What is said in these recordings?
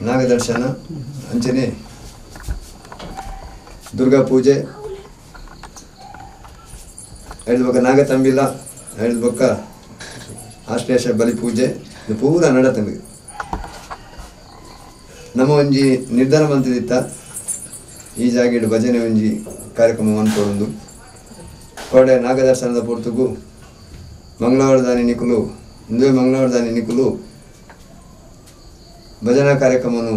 ನಾಗದರ್ಶನ ಅಂಚನೆ ದುರ್ಗಾ ಪೂಜೆ ಐದು ಬೊಕ್ಕ ನಾಗತಂಬಿಲ ಐದು ಬೊಕ್ಕ ಆಶ್ಲೇಷ ಬಲಿ ಪೂಜೆ ಇದು ಪೂರ ನಡತಂದು ನಮ್ಮ ಒಂಜಿ ನಿರ್ಧಾರ ಮಂತಿದಿತ್ತ ಈ ಜಾಗೆಡ್ ಭಜನೆ ಒಂಜಿ ಕಾರ್ಯಕ್ರಮ ಮನ್ಪೊಡೊಂದು ಕೋಡೆ ನಾಗದರ್ಶನದ ಪೊರ್ತುಗು ಮಂಗಳವಾರದಾನಿ ನಿಕುಲು ಇಂದುವೆ ಮಂಗಳವಾರದಾನಿ ನಿಕುಲು ಭಜನಾ ಕಾರ್ಯಕ್ರಮನು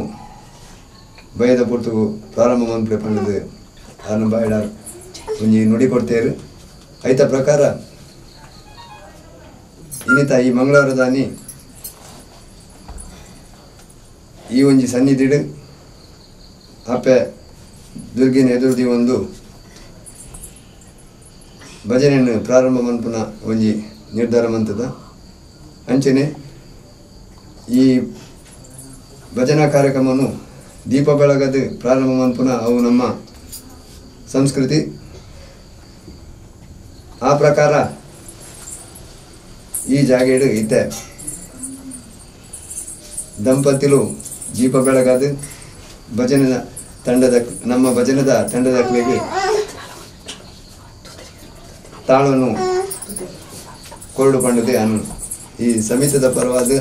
ಬಯದ ಪೊರ್ತುಗು ಪ್ರಾರಂಭ ಮನ್ಪುಲೆ ಪಂಡದು ಆರ್ನ ಬಾಯಿಡ ಒಂಜಿ ನುಡಿ ಕೊಡ್ತೇರು. ಐತ ಪ್ರಕಾರ ಇನ್ನಿತ ಈ ಮಂಗಳವಾರದಾನಿ ಈ ಒಂಜಿ ಸನ್ನಿಧಿಡು ಅಪ್ಪೆ ದುರ್ಗಿನ ಎದುರುದಿ ಒಂದು ಭಜನೆಯನ್ನು ಪ್ರಾರಂಭ ಮನ್ಪುನ ಒಂಜಿ ನಿರ್ಧಾರ ಮಂತದ. ಅಂಚನೆ ಈ ಭಜನಾ ಕಾರ್ಯಕ್ರಮನು ದೀಪ ಬೆಳಗದು ಪ್ರಾರಂಭ ಮನ್ಪುನ ಅವು ನಮ್ಮ ಸಂಸ್ಕೃತಿ. ಆ ಪ್ರಕಾರ ಈ ಜಾಗೆಡು ಇತ್ತೆ ದಂಪತಿಲು ದೀಪ ಬೆಳಗದು ಭಜನೆಯ ತಂಡದ ನಮ್ಮ ಭಜನದ ತಂಡದಕ್ಲಿಗೆ ತಾಳನ್ನು ಕೊರಡು ಪಂಡದೆ ಅನು ಈ ಸಮಿತಿದ ಪರವಾದ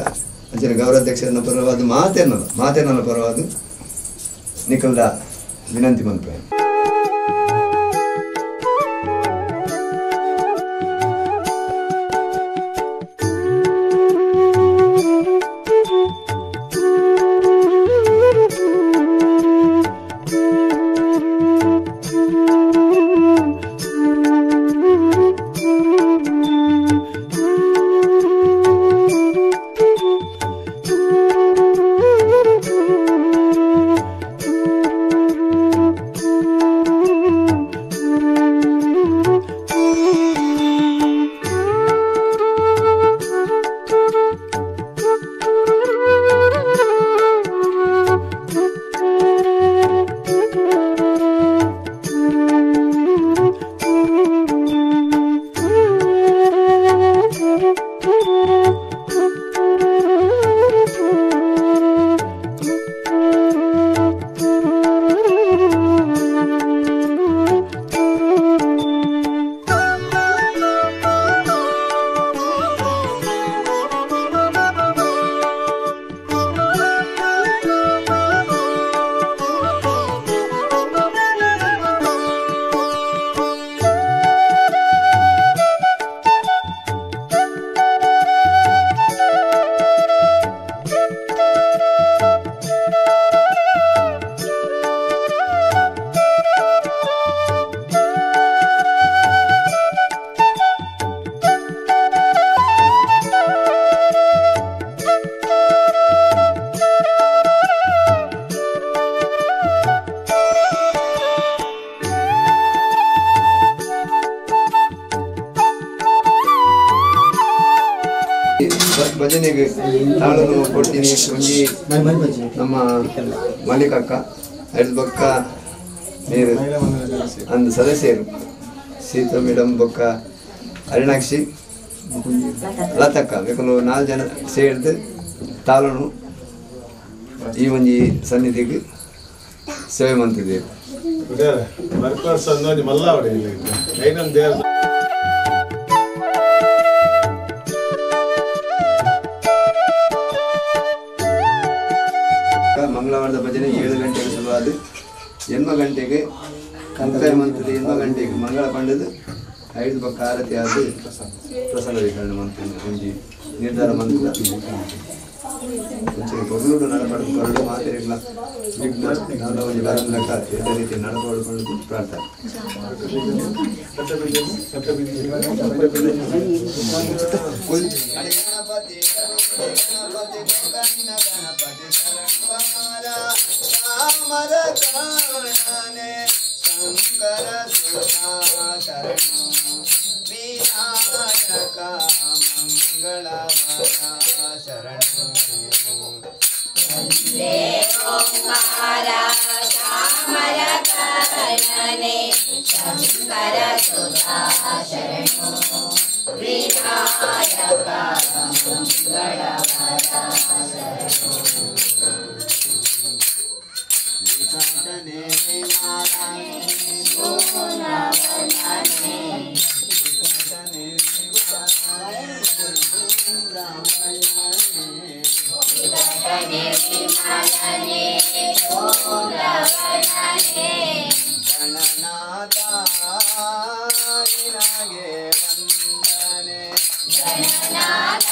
ಅಂಚನೆ ಗೌರವಾಧ್ಯಕ್ಷರನ್ನ ಪರವಾದ ಮಾತೇನಲ್ಲ ಪರವಾದ ನಿಖಲ್ದ ವಿನಂತಿ ಮನ್ಪೆ. ಭಜನೆಗೆ ತಾಳನ್ನು ಕೊಡ್ತೀನಿ ಒಂಜಿ ನಮ್ಮ ಮಲ್ಲಿಕಕ್ಕ ಐದು ಬೊಕ್ಕ ನೀರು ಅಂದ್ ಸದಸ್ಯರು ಸೀತಾ ಮೇಡಮ್ ಬೊಕ್ಕ ಅರುಣಾಕ್ಷಿ ಲತಕ್ಕ ಬೇಕಲು 4 ಜನ ಸೇರಿದು ತಾಳನು ಈ ಒಂಜಿ ಸನ್ನಿಧಿಗೆ ಸೇವೆ ಮಾಡ್ತಿದ್ದೇವೆ. ಮಂಗಳವಾರದ ಭಜನೆ 7 ಗಂಟೆಗೆ ಶುರುವಾದ 8 ಗಂಟೆಗೆ ಮುಕ್ತಾಯ ಮಂತ್ರದ 8 ಗಂಟೆಗೆ ಮಂಗಳ ಪಂಡದು 5 ಪಕ್ಕ ಆರತಿ ಆದ ಪ್ರಸಾದ ವಿತರಣೆ ಮಂತ್ರ ಒಂಜಿ ನಿರ್ಧಾರ ಮಂತ್ರ ಕೊರಡು ನಡಪಡು ಕೊರಡು ಮಾತಿರಲ್ಲ ವಿಘ್ನ ಒಂಜಿ ಬರಲಕ್ಕ ಎಡ್ಡೆ ರೀತಿ ನಡಪಡಿಕೊಂಡು ಪ್ರಾರ್ಥನೆ. विनायक मंगलवरा शरणु. ವಿಕಟನೆ ವಿಮಾಲನೆ ವಿಕಟನೆ ವಿಮಾಲನೆ ವಿಕಟನೆ ವಿಮಾಲನೆ ಗಣನಾಥ ನಿನಗೆ ವಂದನೆ ಗಣನಾಥ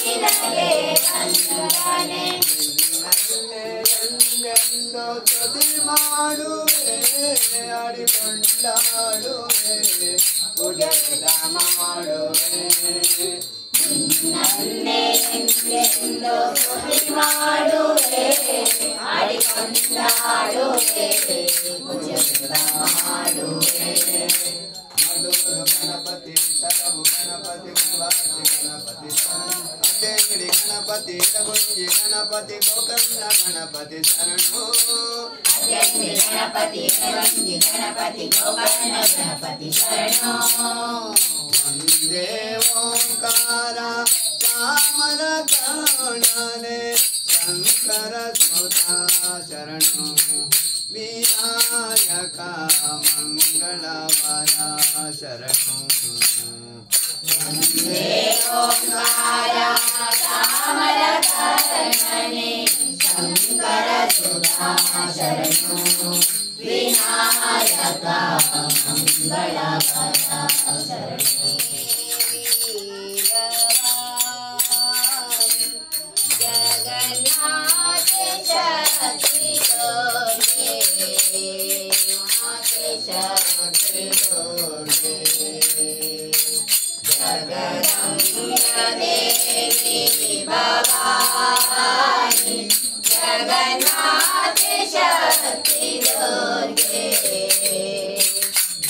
ನಿನಗೆ ವಂದನೆ ನಿನ್ನಲ್ಲೇ ಎಂದೆಂದು ತುತಿ ಮಾಡುವೆ ಆಡಿಕೊಂಡಾಡುವೆ ಪೂಜೆ ಮಾಡುವೆ ನಿನ್ನನ್ನೇ ಎಂದೆಂದು ಸ್ತುತಿ ಮಾಡುವೆ ಆಡಿಕೊಂಡಾಡುವೆ ಪೂಜೆ ಮಾಡುವೆ ಮಧುರ ಗಣಪತಿ ಸರವು ಗಣಪತಿ ಕುವಾಸಿ ಗಣಪತಿ ಅತೇರಿ ಗಣಪತಿ ರಗುಂಜಿ ಗಣಪತಿ ಗೋಕರ್ಣ ಗಣಪತಿ ಶರಣು ಅತ್ಯಂತಿ ಗಣಪತಿ ರಂಜಿ ಗಣಪತಿ ಗೋಕರ್ಣ ಗಣಪತಿ ಶರಣು ವಂದೇ ಓಂಕಾರ ಚಾಮರ ಕರ್ಣನೆ ಶಂಕರ ಸುತ ಶರಣು ವಿನಾಯಕ ಮಂಗಳವರ ಶರಣು ವಂದೇ ಓಂಕಾರ ಚಾಮರ ಕರ್ಣನೆ ಶಂಕರ ಸುಧಾ ಶರಣು ವಿನಾಯಕ ಮಂಗಳವರ ಶರಣು ಜಗನ್ನಾಥ ಶಕ್ತಿ ಶಕ್ತಿ ಜಗದಂಬ ದೇವಿ ಭವಾನಿ ಜಗನ್ನಾಥ ಶಕ್ತಿ ದುರ್ಗೆ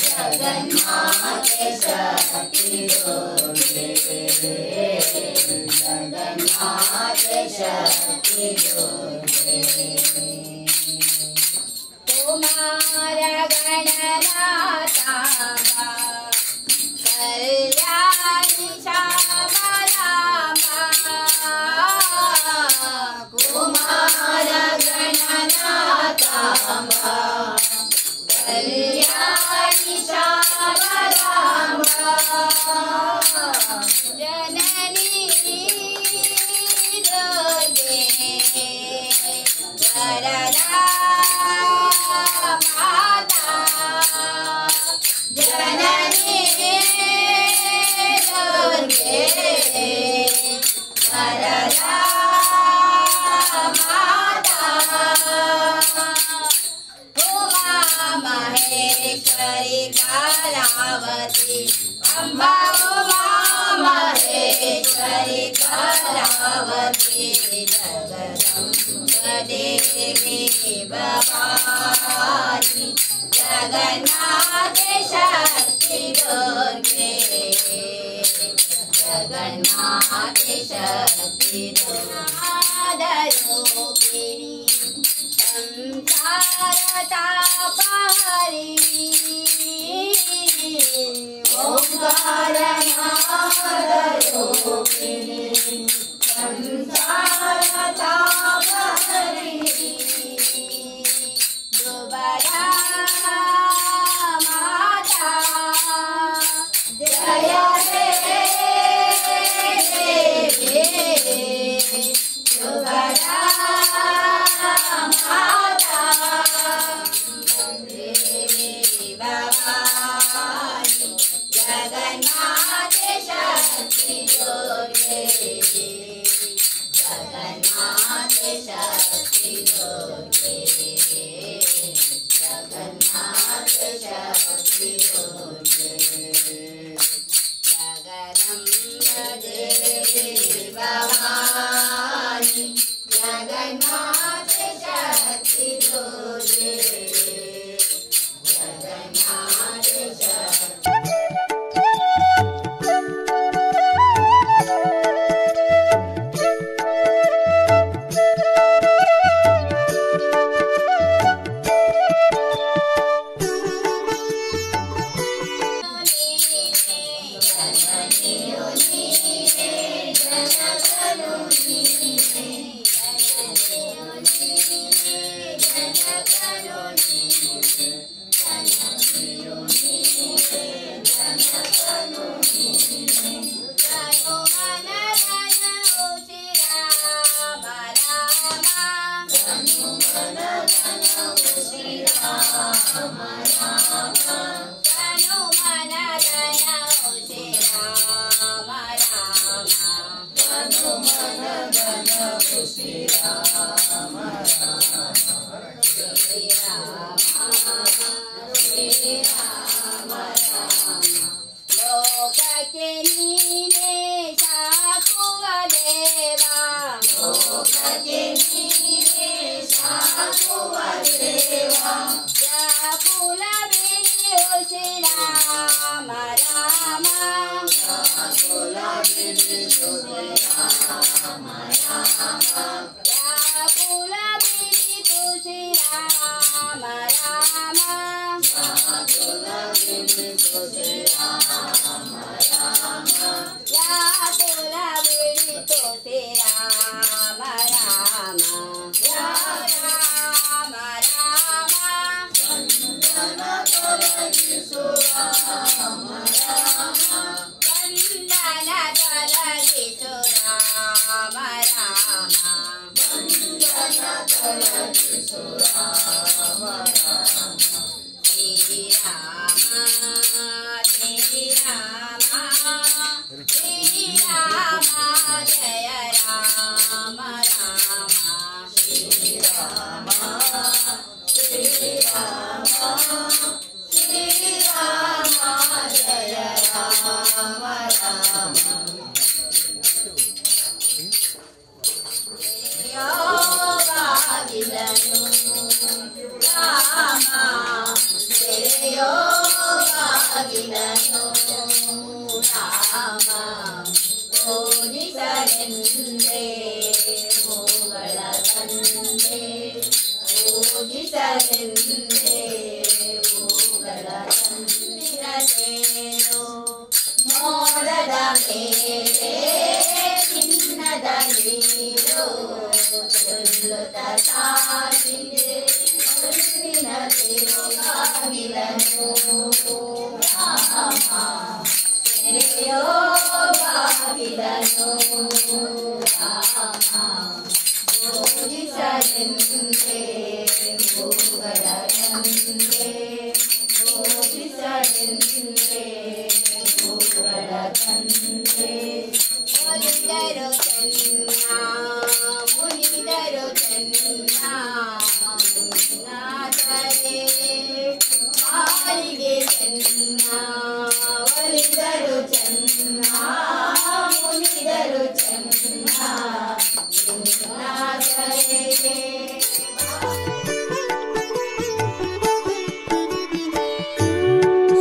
ಜಗನ್ನಾಥ ಶಕ್ತಿ ದುರ್ಗೆ ಜಗನ್ನಾಥ ಶಕ್ತಿ ದುರ್ಗೆ ಕುಮಾರ ಗಣನಾಥ ಕಲ್ಯಾಣಿ ಶ್ಯಾಮಲಾಂಬ ಕುಮಾರ ಗಣನಾಥಾಂಬ ಕಲ್ಯಾಣಿ ಶ್ಯಾಮಲಾಂಬ ಜನನಿ ದುರ್ಗೆ ವರದಾ ಮಾತಾ ಜನನಿ ದುರ್ಗೆ ವರದಾ ಮಾತಾ ಉಮಾ ಮಹೇಶ್ವರಿ ಕಲಾವತಿ ಅಂಬಾ ಉಮಾ ಮಹೇಶ್ವರಿ ಕಲಾವತಿ ಜಗದಂಬ ದೇವಿ ಭವಾನಿ ಜಗನ್ನಾಥ ಶಕ್ತಿ ದುರ್ಗೆ ಜಗನ್ನಾಥ ಶಕ್ತಿ ದುರ್ಗಾದರೂಪಿಣಿ ಸಂಸಾರ ತಾಪಹರಿಣಿ ಓಂಕಾರ ನಾದರೂಪಿಣಿ ಸಂಸಾರ ತಾಪಹರಿಣಿ ದುಬರಾ ಮಾತಾ ಜಯ ಹೇ ದೇವಿ ದುಬರಾ ಮಾತಾ ದೇವಿ ಭವಾನಿ ಜಗನ್ನಾಥ ಶಕ್ತಿ ದುರ್ಗೆ ಜಗನ್ನಾಥ ಶಕ್ತಿ ದುರ್ಗೆ ಜಗನ್ನಾಥ ಶಕ್ತಿ ದುರ್ಗೆ ಜಗದಂಬ ದೇವಿ ಭವಾನಿ ಜಗನ್ನಾಥ ಶಕ್ತಿ ದುರ್ಗೆ ಜಗನ್ನಾಥ ಶಕ್ತಿ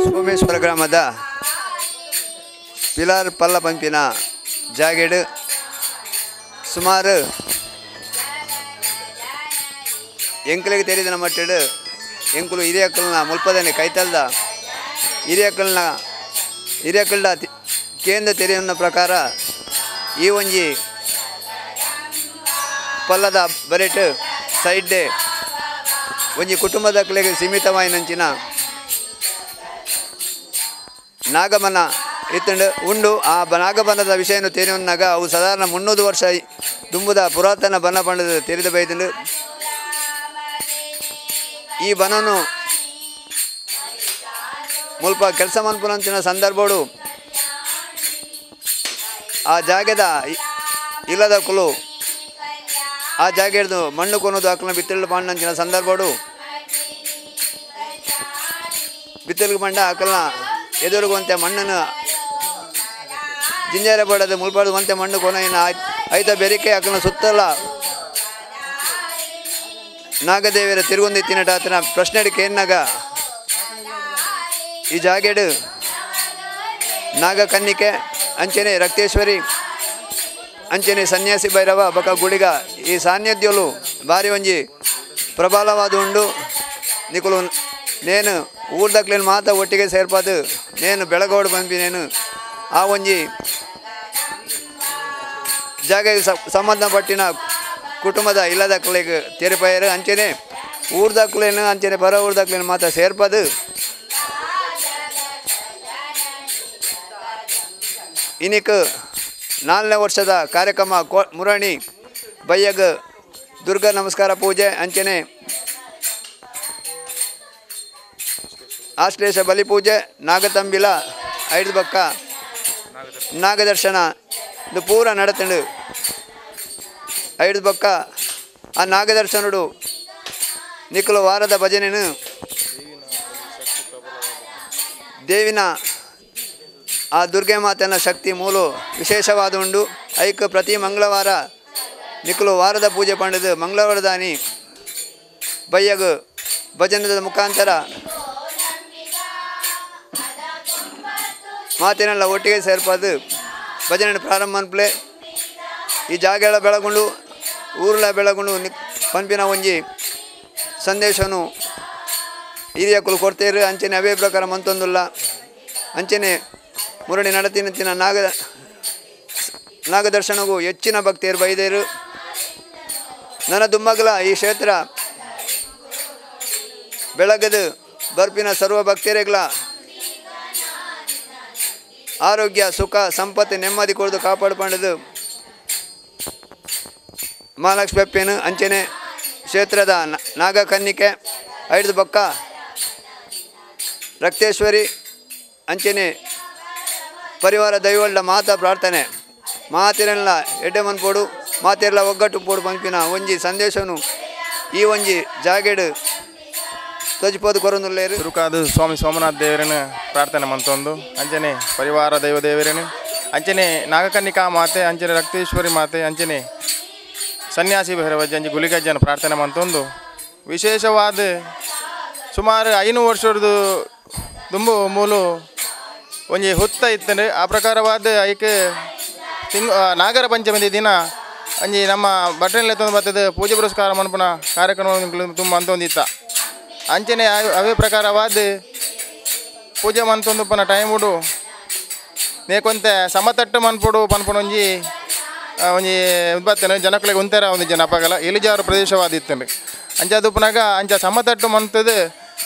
ಸೋಮೇಶ್ವರ ಗ್ರಾಮದ ಪಿಲಾರ್ ಪಲ್ಲ ಪಂಪಿನ ಜಾಗೆಡ್ ಸುಮಾರು ಎಂಕಲಿಗೆ ತೆರಿದಿನ ಮಟ್ಟಿಡು ಎಂಕುಲು ಹಿರಿಯಕ್ಕಲ್ನ ಮುಲ್ಪದನೆ ಕೈತಲ್ದ ಹಿರಿಯಕ್ಕಲ್ನ ಹಿರಿಯಕ್ಕಲ್ಡ ಕೇಂದ್ರ ತೆರೆಯುವ ಪ್ರಕಾರ ಈ ಒಂಜಿ ಪಲ್ಲದ ಬರೆಟ್ ಸೈಡ್ಡೆ ಒಂಜಿ ಕುಟುಂಬದಕ್ಕಲಿಗೆ ಸೀಮಿತವಾಯಿನಂಚಿನ ನಾಗಮನ ಇತ್ತಂಡು ಉಂಡು. ಆ ನಾಗಬನದ ವಿಷಯನು ತೆರೆಯುವನಾಗ ಅವು ಸಾಧಾರಣ 300 ವರ್ಷ ದುಂಬುದ ಪುರಾತನ ಬನ ಬಣ್ಣದ ತೆರೆದ ಬೈದಂಡು. ಈ ಬನನು ಮುಲ್ಪ ಕೆಲಸ ಮನ್ಪುನಂಚಿನ ಸಂದರ್ಭಡು ಆ ಜಾಗದ ಇಲ್ಲದ ಕುಲು ಆ ಜಾಗೆಡ್ದು ಮಣ್ಣು ಕೊನೋದು ಹಾಕಲು ಬಿತ್ತಲು ಪಾಂಡಂಚಿನ ಸಂದರ್ಭಡು ಬಿತ್ತಲಿಗೆ ಬಂಡ ಹಾಕಲ್ನ ಎದುರುಗುವಂತೆ ಮಣ್ಣನ್ನು ಜಿಂಜಾರ ಬಡದು ಮುಲ್ಪಾಡು ಒಂತೆ ಮಣ್ಣು ಕೊನೆಯಿನ ಐತ ಬೆರಿಕೆ ಹಾಕಲು ಸುತ್ತಲ ನಾಗದೇವಿಯರ ತಿರುಗೊಂದಿತ್ತಿನಟ ಆತನ ಪ್ರಶ್ನೆ ಕೇನ್ನಾಗ ಈ ಜಾಗೆಡು ನಾಗಕನ್ನಿಕೆ ಅಂಚನೆ ರಕ್ತೇಶ್ವರಿ ಅಂಚನೆ ಸನ್ಯಾಸಿ ಭೈರವ ಬಕ ಗುಳಿಗ ಈ ಸಾನ್ನಿಧ್ಯಲು ಭಾರಿ ಒಂಜಿ ಪ್ರಬಲವಾದ ಉಂಡು. ನಿಕುಲು ನೇನು ಊರ್ದಕ್ಲೇನು ಮಾತ ಒಟ್ಟಿಗೆ ಸೇರ್ಪಾದು ನೇನು ಬೆಳಗೋಡು ಬಂಪಿ ನೇನು ಆ ಒಂಜಿ ಜಾಗೆಗೆ ಸಂಬಂಧಪಟ್ಟಿನ ಕುಟುಂಬದ ಇಲ್ಲದಕ್ಲೆಗ್ ತೆರಿಪಯರು ಅಂಚನೆ ಊರ್ದಕ್ಲೇನು ಅಂಚನೆ ಪರ ಊರ್ದಕ್ಲೇನು ಮಾತ ಸೇರ್ಪದು ಇನಿಕ್ 4ನೇ ವರ್ಷದ ಕಾರ್ಯಕ್ರಮ ಮುರಣಿ ಬಯ್ಯಗ್ ದುರ್ಗಾ ನಮಸ್ಕಾರ ಪೂಜೆ ಅಂಚನೆ ಆಶ್ಲೇಷ ಬಲಿ ಪೂಜೆ ನಾಗತಂಬಿಲ ಐದು ಬಕ್ಕ ನಾಗದರ್ಶನ ಇದು ಪೂರ ನಡತಂಡು ಐದು ಬಕ್ಕ ಆ ನಾಗದರ್ಶನುಡು ನಿಕ್ಕಲು ವಾರದ ಭಜನೆನು ದೇವಿನ ಆ ದುರ್ಗೆ ಮಾತನ ಶಕ್ತಿ ಮೂಲು ವಿಶೇಷವಾದ ಉಂಡು. ಐಕ್ ಪ್ರತಿ ಮಂಗಳವಾರ ನಿಕ್ಕಲು ವಾರದ ಪೂಜೆ ಪಂಡದು ಮಂಗಳವಾರದಾನಿ ಬಯ್ಯಗು ಭಜನದ ಮುಖಾಂತರ ಮಾತಿನೆಲ್ಲ ಒಟ್ಟಿಗೆ ಸೇರ್ಪದು ಭಜನೆ ಪ್ರಾರಂಭ ಅನ್ಪ್ಲೆ. ಈ ಜಾಗೆಲ್ಲ ಬೆಳಗುಂಡು ಊರುಲ ಬೆಳಗುಂಡು ಪನ್ಪಿನ ಒಂಜಿ ಸಂದೇಶನು ಹಿರಿಯಕುಲು ಕೊಡ್ತೇರು. ಅಂಚನೆ ಅವೇ ಪ್ರಕಾರ ಮಂತೊಂದುಲ್ಲ. ಅಂಚನೆ ಮುರಳಿ ನಡತಿನ ತಿನ ನಾಗದರ್ಶನಗೂ ಹೆಚ್ಚಿನ ಭಕ್ತಿಯರು ಬೈದೇರು. ನನ್ನ ದುಮ್ಮಗಲ ಈ ಕ್ಷೇತ್ರ ಬೆಳಗದು ಬರ್ಪಿನ ಸರ್ವ ಭಕ್ತರಿಗಳ ಆರೋಗ್ಯ ಸುಖ ಸಂಪತ್ತು ನೆಮ್ಮದಿ ಕೊಡದು ಕಾಪಾಡಿಕೊಂಡು ಮಹಾಲಕ್ಷ್ಮಿ ಅಪ್ಪೇನು ಅಂಚನೆ ಕ್ಷೇತ್ರದ ನಾಗಕನ್ನಿಕೆ ಐದು ಬಕ್ಕ ರಕ್ತೇಶ್ವರಿ ಅಂಚನೆ ಪರಿವಾರ ದೈವಳ್ಳ ಮಾತಾ ಪ್ರಾರ್ಥನೆ ಮಾತಿರೆಲ್ಲ ಎಡ್ಡೆ ಮನ್ಪೋಡು ಮಾತಿರೆಲ್ಲ ಒಗ್ಗಟ್ಟು ಪೋಡು ಪಂಪಿನ ಒಂಜಿ ಸಂದೇಶನು ಈ ಒಂಜಿ ಜಾಗೆಡು ತೋಜಿಪೋದು ಕೊರೊಂದುಲ್ಲೇರು. ಸುರುಕಾದು ಸ್ವಾಮಿ ಸೋಮನಾಥ ದೇವರನ್ನ ಪ್ರಾರ್ಥನೆ ಮಂತೊಂದು ಅಂಚನೆ ಪರಿವಾರ ದೈವ ದೇವರನ್ನು ಅಂಚನೆ ನಾಗಕನ್ನಿಕಾ ಮಾತೆ ಅಂಚನೆ ರಕ್ತೇಶ್ವರಿ ಮಾತೆ ಅಂಚನೆ ಸನ್ಯಾಸಿ ಭೈರವಜ್ಜ ಅಂಚೆ ಗುಲಿಗಜ್ಜನ ಪ್ರಾರ್ಥನೆ ಮಂತೊಂದು ವಿಶೇಷವಾದ ಸುಮಾರು 5 ವರ್ಷದ ದುಂಬು ಮೂಲು ಒಂಜಿ ಹುತ್ತ ಇತ್ತಂದ್ರೆ ಆ ಪ್ರಕಾರವಾದ ಐಕೆ ತಿಂಗ್ ನಾಗರ ಪಂಚಮಿ ದಿನ ಅಂಜಿ ನಮ್ಮ ಬಟ್ಟೆಲ್ಲ ತಂದು ಬರ್ತದೆ ಪೂಜೆ ಪುರಸ್ಕಾರ ಮನ್ಪುನ ಕಾರ್ಯಕ್ರಮ ತುಂಬ ಅಂತೊಂದಿತ್ತ ಅಂಚನೆ ಅವೇ ಪ್ರಕಾರವಾದ ಪೂಜೆ ಮಂತೊಂದು ಪನ ಟೈಮ್ ಉಡು ನೇಕೊಂತೆ ಸಮತಟ್ಟು ಮನ್ಪುಡು ಪನ್ಪುನ ಒಂಜಿ ಒಂಜಿ ಬರ್ತೇನೆ ಜನಕ್ಕಳಿಗೆ ಒಂಥರ ಒಂದು ಜನ ಅಪ್ಪಗಲ ಇಳಿಜಾರು ಪ್ರದೇಶವಾದ ಇತ್ತಂದ್ರೆ ಅಂಚ ಅದು ಪುನಗ ಅಂಚ ಸಮತಟ್ಟು ಮಂತದ್ದು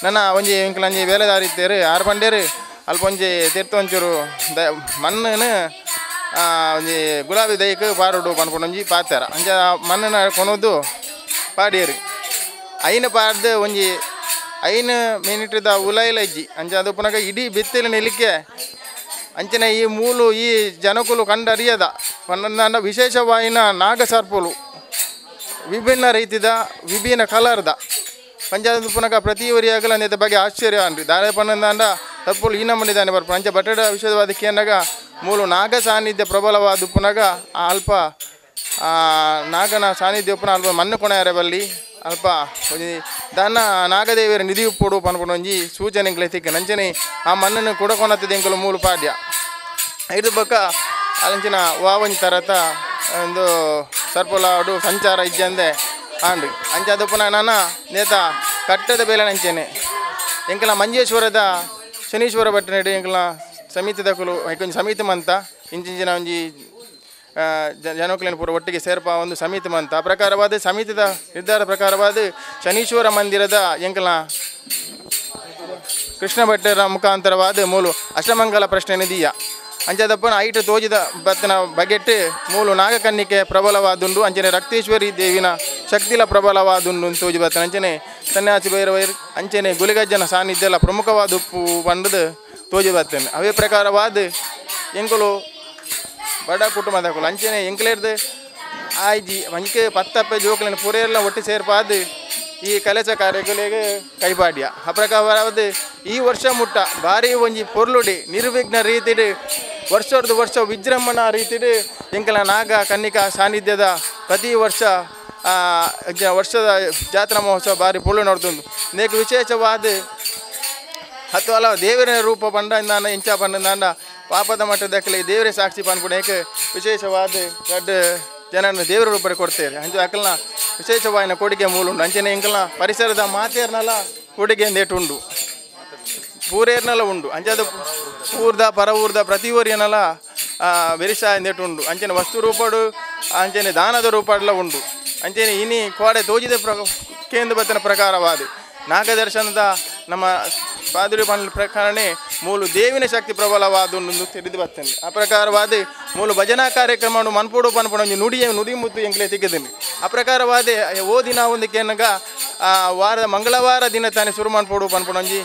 ನನ್ನ ಒಂಜಿ ಇಂಕ್ಲ ಒಂಜಿ ಬೇಲೆದಾರಿ ಇತ್ತೇರು ಆರು ಪಂಡೇರು ಅಲ್ಪ ಒಂಜಿ ತೀರ್ಥ ಒಂಚೂರು the ಮಣ್ಣನ್ನು ಒಂಜಿ ಗುಲಾಬಿ ದೈಕ್ ಪಾರುಡು ಪನ್ಪುನ ಒಂಜಿ ಪಾತಾರ ಅಂಚ ಮಣ್ಣನ್ನು ಕೊನೋದು ಪಾಡಿಯರು ಐನು ಪಾಡ್ದು ಒಂಜಿ 5 ಮಿನಿಟ್ದ ಉಲೈಲ ಇಜ್ಜಿ ಅಂಚ ಅದು ಪುನಗ ಇಡೀ ಬಿತ್ತಿಲ ನಿಲಿಕೆ ಅಂಚನೆ ಈ ಮೂಲು ಈ ಜನಕುಲು ಕಂಡರಿಯದ ಪನ್ನೊಂದಾಂಡ ವಿಶೇಷವಾಯಿನ ನಾಗಸರ್ಪುಲು ವಿಭಿನ್ನ ರೀತಿದ ವಿಭಿನ್ನ ಕಲರ್ದ ಪಂಚಾಯತ್ ಪುನಕ ಪ್ರತಿ ಊರಿಯಾಗಲ ಬಗ್ಗೆ ಆಶ್ಚರ್ಯ ಅನ್ರಿ ದಾರೆ ಪನ್ನೊಂದಾಂಡ ಸರ್ಪುಲು ಈ ನಮ್ಮನಿದಾನೆ ಬರ್ಪ ಅಂಚ ಬಟ್ಟಡ ವಿಶೇಷವಾದ ಕೇನಾಗ ಮೂಲು ನಾಗ ಸಾನ್ನಿಧ್ಯ ಪ್ರಬಲವಾದ ಪುನಗ ಆ ಅಲ್ಪ ನಾಗನ ಸಾನ್ನಿಧ್ಯ ಪುನಃ ಅಲ್ಪ ಮಣ್ಣು ಕೊಣೆಯರೆ ಬಲ್ಲಿ ಅಲ್ಪ ಒಂಜಿ ದಾನ ನಾಗದೇವಿಯರ ನಿಧಿ ಉಪ್ಪುಡು ಪನ್ಪುನ ಒಂಜಿ ಸೂಚನೆ ಎಂಕ್ಲೆ ತಿಕ್ಕ ನಂಚನೆ ಆ ಮಣ್ಣನ್ನು ಕೂಡ ಕೊನತ್ತದೆ ಎಂಕಲು ಮೂಲು ಪಾಡ್ಯ ಇದು ಬೊಕ್ಕ ಅಲಂಚಿನ ವಾವಂಜಿ ತರತ ಒಂದು ಸರ್ಪುಲಾಡು ಸಂಚಾರ ಇಜ್ಜಂದೆ ಆಂಡ್ ಅಂಚ ಅದು ಪುನಃ ನಾನ ನೇತ ಕಟ್ಟದ ಬೇಲೆ ನಂಚನೆ ಎಂಕಲ ಮಂಜೇಶ್ವರದ ಶನೀಶ್ವರ ಭಟ್ಟನಡಿ ಎಂಕಲ ಸಮಿತಿದಕುಲು ಒಂಜಿ ಸಮಿತಿ ಮಂತ ಇಂಚಿಂಚಿನ ಒಂಜಿ ಜನಕುಲೆನ ಪೂರ ಒಟ್ಟಿಗೆ ಸೇರ್ಪ ಒಂದು ಸಮಿತಿ ಮಂತ ಆ ಪ್ರಕಾರವಾದ ಸಮಿತಿದ ನಿರ್ಧಾರ ಪ್ರಕಾರವಾದ ಶನೀಶ್ವರ ಮಂದಿರದ ಎಂಕಲ ಕೃಷ್ಣ ಭಟ್ಟರ ಮುಖಾಂತರವಾದ ಮೂಲು ಅಷ್ಟಮಂಗಲ ಪ್ರಶ್ನೆ ನಿಧಿಯ ಅಂಚದಪ್ಪನ ಐಟು ತೋಜಿದ ಬತ್ತನ ಬಗೆಟ್ ಮೂಲು ನಾಗಕನ್ನಿಕೆ ಪ್ರಬಲವಾದುಂಡು ಅಂಚನೆ ರಕ್ತೇಶ್ವರಿ ದೇವಿನ ಶಕ್ತಿಲ ಪ್ರಬಲವಾದುಂಡು ತೋಜಿ ಬತ್ತನ ಅಂಚನೆ ಸನ್ಯಾಸಿ ಭೈರವೈರ್ ಅಂಚನೆ ಗುಲಿಗಜ್ಜನ ಸಾನ್ನಿಧ್ಯಲ ಪ್ರಮುಖವಾದ ಉಪ್ಪು ಬಂಡದು ತೋಜಿ ಬತ್ತನೆ ಅವೇ ಪ್ರಕಾರವಾದ ಎಂಕುಲು ಬಡ ಕುಟುಂಬದಕುಲು ಅಂಚನೆ ಎಂಕಲೇರ್ದು ಆಯ್ಜಿ ಅಂಕೆ ಪತ್ತಪ್ಪೆ ಜೋಕುಲೆನ ಪೂರೆಲ್ಲ ಒಟ್ಟು ಸೇರ್ಪಾದು ಈ ಕಲಸ ಕಾರ್ಯಗಳಿಗೆ ಕೈಪಾಡ್ಯ ಆ ಪ್ರಕಾರವಾದ ಈ ವರ್ಷ ಮುಟ್ಟ ಭಾರಿ ಒಂಜಿ ಪೊರ್ಲುಡಿ ನಿರ್ವಿಘ್ನ ರೀತಿಡ್ ವರ್ಷದ ವರ್ಷ ವಿಜೃಂಭಣಾ ರೀತಿಡ್ ಎಂಕಲ ನಾಗ ಕನ್ನಿಕಾ ಸಾನ್ನಿಧ್ಯದ ಪ್ರತಿ ವರ್ಷ ವರ್ಷದ ಜಾತ್ರಾ ಮಹೋತ್ಸವ ಭಾರಿ ಪೊರ್ಲು ನೋಡ್ತುಂಡು. ನೇಕ್ ವಿಶೇಷವಾದ ಹತ್ತು ದೇವರ ರೂಪ ಪಂಡ ಇಂದಾನ ಇಂಚ ಪಂಡ ಪಾಪದ ಮಟ್ಟದಕ್ಕಲೆ ದೇವರೇ ಸಾಕ್ಷಿ ಪನ್ಪುನ ಏಕ ವಿಶೇಷವಾದ ದೊಡ್ಡ ಜನನ ದೇವರ ರೂಪ ಕೊಡ್ತೇವೆ ಅಂಚ ಅಕಲ್ನ ವಿಶೇಷವಾಯಿನ ಕೊಡುಗೆ ಮೂಲುಂಡು. ಅಂಚನೆ ಎಂಕಲ್ನ ಪರಿಸರದ ಮಾತೇರ್ನಲ ಕೊಡುಗೆ ಉಂಡು ಪೂರೇರ್ನಲ ಉಂಡು ಅಂಚದ ಊರ್ದ ಪರ ಊರ್ದ ಪ್ರತಿ ಊರಿನಲ ಬೆರಿಸ ಉಂಡು ಅಂಚನೆ ವಸ್ತು ರೂಪಡು ಅಂಚನೆ ದಾನದ ರೂಪಡ್ಲ ಉಂಡು. ಅಂಚನೆ ಇನಿ ಕೋಡೆ ತೋಜಿದ ಕೇಂದ್ರ ಬತ್ತನ ಪ್ರಕಾರವಾದ ನಾಗದರ್ಶನದ ನಮ್ಮ ಪಾದುರಿ ಪಂಡ ಪ್ರಕರಣೆ ಮೂಲು ದೇವಿನ ಶಕ್ತಿ ಪ್ರಬಲವಾದ ತಿಳಿದು ಬರ್ತೇನೆ. ಆ ಪ್ರಕಾರವಾದ ಮೂಲು ಭಜನಾ ಕಾರ್ಯಕ್ರಮ ಮನ್ಪೋಡು ಪನ್ಪುನ ನುಡಿಯ ನುಡಿ ಮುತ್ತು ಎಂಕ್ಲೆ ತಿಕ್ಕಿದ್ದೀನಿ. ಆ ಪ್ರಕಾರವಾದ ಓದಿನ ಒಂದು ಕೇನಗ ವಾರದ ಮಂಗಳವಾರ ದಿನ ತಾನೇ ಶುರು ಮನ್ಪೋಡು ಪನ್ಪುನೊಂಜಿ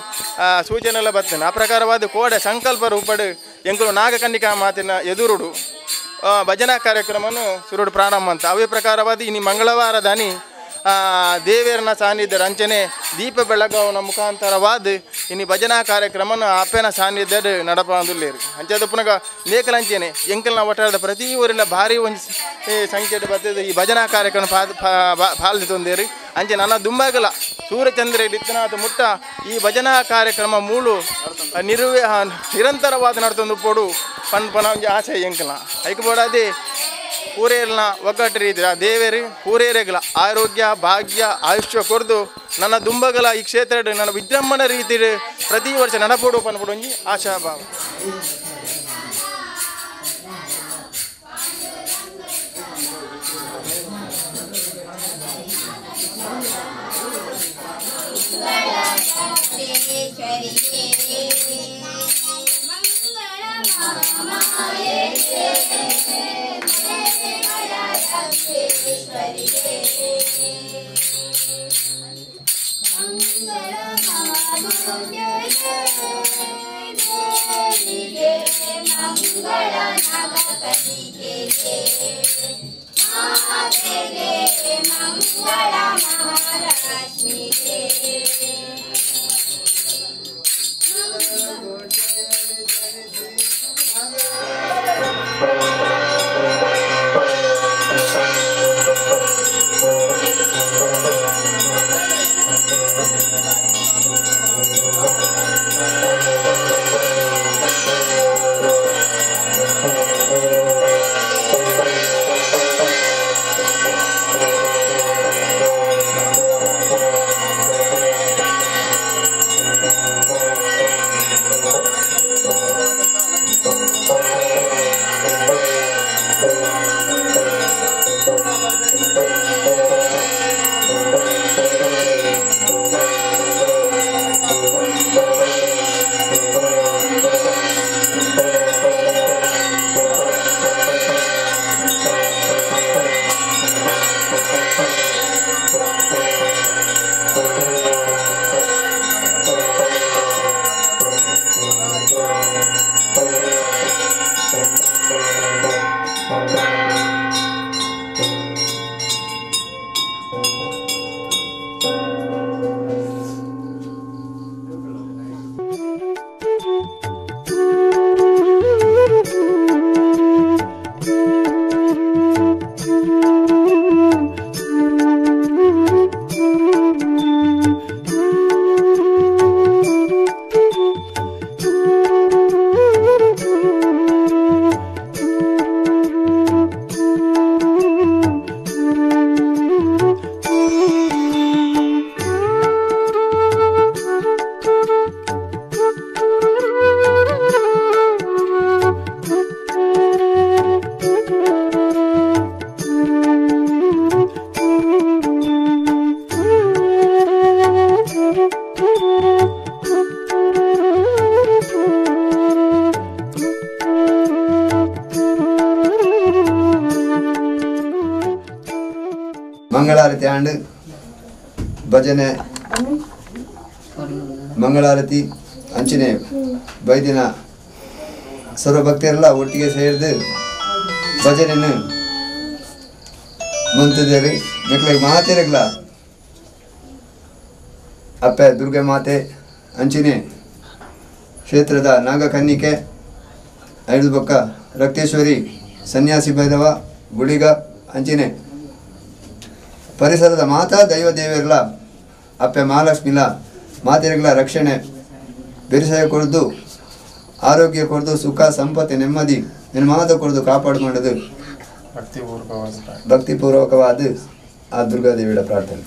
ಸೂಚನೆಲ್ಲ ಬರ್ತೇನೆ. ಆ ಪ್ರಕಾರವಾದ ಕೋಡೆ ಸಂಕಲ್ಪ ರೂಪಡು ಎಂಕುಲು ನಾಗಕನ್ನಿಕಾ ಮಾತಿನ ಎದುರುಡು ಭಜನಾ ಕಾರ್ಯಕ್ರಮವನ್ನು ಸುರುಡು ಪ್ರಾರಂಭ ಅಂತ. ಅವೇ ಪ್ರಕಾರವಾದ ಇನಿ ಮಂಗಳವಾರ ದಾನಿ ದೇವೇರನ ಸಾನ್ನಿಧ್ಯ ರಂಚನೆ ದೀಪ ಬೆಳಗವನ ಮುಖಾಂತರವಾದ ಇನಿ ಭಜನಾ ಕಾರ್ಯಕ್ರಮನ ಅಪ್ಪನ ಸಾನ್ನಿಧ್ಯ ನಡಪಂದುಲ್ಲೇರು. ಅಂಚದ ಪುನಗ ಮೇಕಲಂಚನೆ ಎಂಕಲ್ನ ಒಟ್ಟಾರದ ಪ್ರತಿ ಊರಿನ ಭಾರಿ ಒಂದು ಸಂಖ್ಯೆ ಬರ್ತದೆ ಈ ಭಜನಾ ಕಾರ್ಯಕ್ರಮ ಪಾಲ್ದಿತ್ತೊಂದೇರು. ಅಂಚೆ ನನ್ನ ದುಂಬಾಗಲ ಸೂರ್ಯಚಂದ್ರ ಇತ್ತನಾಥ ಮುಟ್ಟ ಈ ಭಜನಾ ಕಾರ್ಯಕ್ರಮ ಮೂಲು ನಿರಂತರವಾದ ನಡ್ತೊಂದು ಪೋಡು ಪನ್ಪನ ಒಂಜಿ ಆಸೆ ಎಂಕಲ್ನ ಐಕ್ ಬೋಡಾದೆ ಪೂರೇರ್ನ ಒಗ್ಗಟ್ಟು ರೀತಿ ಆ ದೇವೇರು ಪೂರೇರೆಗಳ ಆರೋಗ್ಯ ಭಾಗ್ಯ ಆಯುಷ್ಯ ಕೊರ್ದು ನನ್ನ ದುಂಬಗಲ ಈ ಕ್ಷೇತ್ರ ನನ್ನ ವಿಜೃಂಭಣೆ ರೀತಿ ಪ್ರತಿ ವರ್ಷ ನಡಪೋಡು ಪನ್ಪುಡು ಒಂಜಿ ಆಶಾಭಾವ. ಮಂಗಳಾರತಿ ಆಂಡ್ ಭಜನೆ ಮಂಗಳಾರತಿ ಅಂಚನೆ ಬೈದಿನ ಸರ್ವಭಕ್ತರೆಲ್ಲ ಒಟ್ಟಿಗೆ ಸೇರಿದು ಭಜನೆಯನ್ನು ಮಂತಿದ್ದೇವೆ. ಮೆಕ್ಲಿಗೆ ಮಾತೆರೆಗ್ಲ ಅಪ್ಪೆ ದುರ್ಗೆ ಮಾತೆ ಅಂಚನೆ ಕ್ಷೇತ್ರದ ನಾಗಕನ್ನಿಕೆ ಐದು ಬೊಕ್ಕ ರಕ್ತೇಶ್ವರಿ ಸನ್ಯಾಸಿ ಭೈರವ ಗುಳಿಗ ಅಂಚನೆ ಪರಿಸರದ ಮಾತಾ ದೈವ ದೇವರ್ಲ ಅಪ್ಪೆ ಮಹಾಲಕ್ಷ್ಮಿಲ ಮಾತೆರೆಗಳ ರಕ್ಷಣೆ ಬೆರಿಸಾಯ ಕೊಡ್ದು ಆರೋಗ್ಯ ಕೊಡ್ದು ಸುಖ ಸಂಪತ್ತಿ ನೆಮ್ಮದಿ ನಿನ್ನ ಮಾತ ಕೊಡ್ದು ಕಾಪಾಡು ಮಾಡೋದು ಭಕ್ತಿಪೂರ್ವಕವಾದ ಆ ದುರ್ಗಾದೇವಿಯ ಪ್ರಾರ್ಥನೆ.